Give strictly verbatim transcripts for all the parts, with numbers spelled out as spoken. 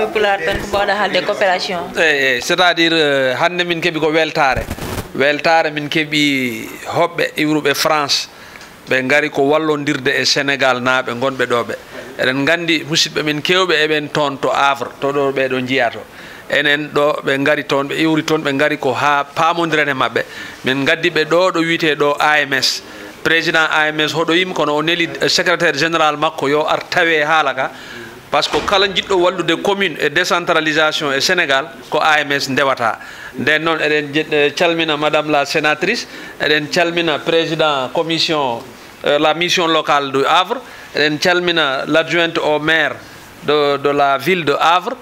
Pulaar tan ko mbaawɗa haalde coopération. Eyi, eyi, c'est-à-dire, euh, hannde min keɓi ko weltaare. Weltaare min keɓi hoɓɓe iwruɓe France. Ɓe ngari ko wallondirde e Sénégal naaɓe ngonɓe ɗo ɓe. Eɗen nganndi musidɓe men keewɓe eɓen toon to Havre, to ɗo ɓeeɗo njiyaa to. Enen ɗo ɓe ngari toon, ɓe iwri toon, ɓe ngari ko haa paamondiren e maɓɓe. Min ngaddi ɓe ɗo, ɗo wiyetee ɗo A M S. Président A M S hoɗoyim, kono o neli, eh, secrétaire général makko yo ar tawe haala ka. Par ce que kala jiɗɗo wallude commune e décentralisation e Sénégal, ko A M S ndewata. Nden noon, eɗen je-, eh, calmina Madame la sénatrice, eɗen calmina président commission, eh, la mission locale du Havre, eɗen calmina l'adjointe au maire de, de la ville de Havre.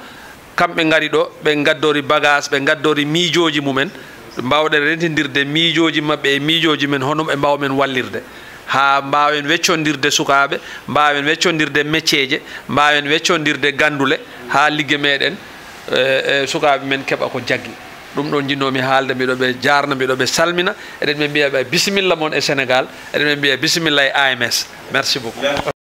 Kamɓe ngari ɗo, ɓe ngaddori bagage, ɓe ngaddori miijooji mumen. Mbaawɗen rentindirde miijooji maɓɓe e miijooji men, hono ɓe mbaawa men wallirde. Haa mbaawen weccondirde sukaaɓe, mbaawen weccondirde mecceeje, mbaawen weccondirde ganndule, haa ligge meɗen, e, e sukaaɓe men keɓa ko jaggi. Ɗum ɗoon njinnoomi haalde, miɗo ɓe jaarna, miɗo ɓe salmina. Eɗen ɓe mbiya ɓe bisimilla mon e Sénégal, eɗen ɓe mbiya bisimilla e A M S. Merci beaucoup.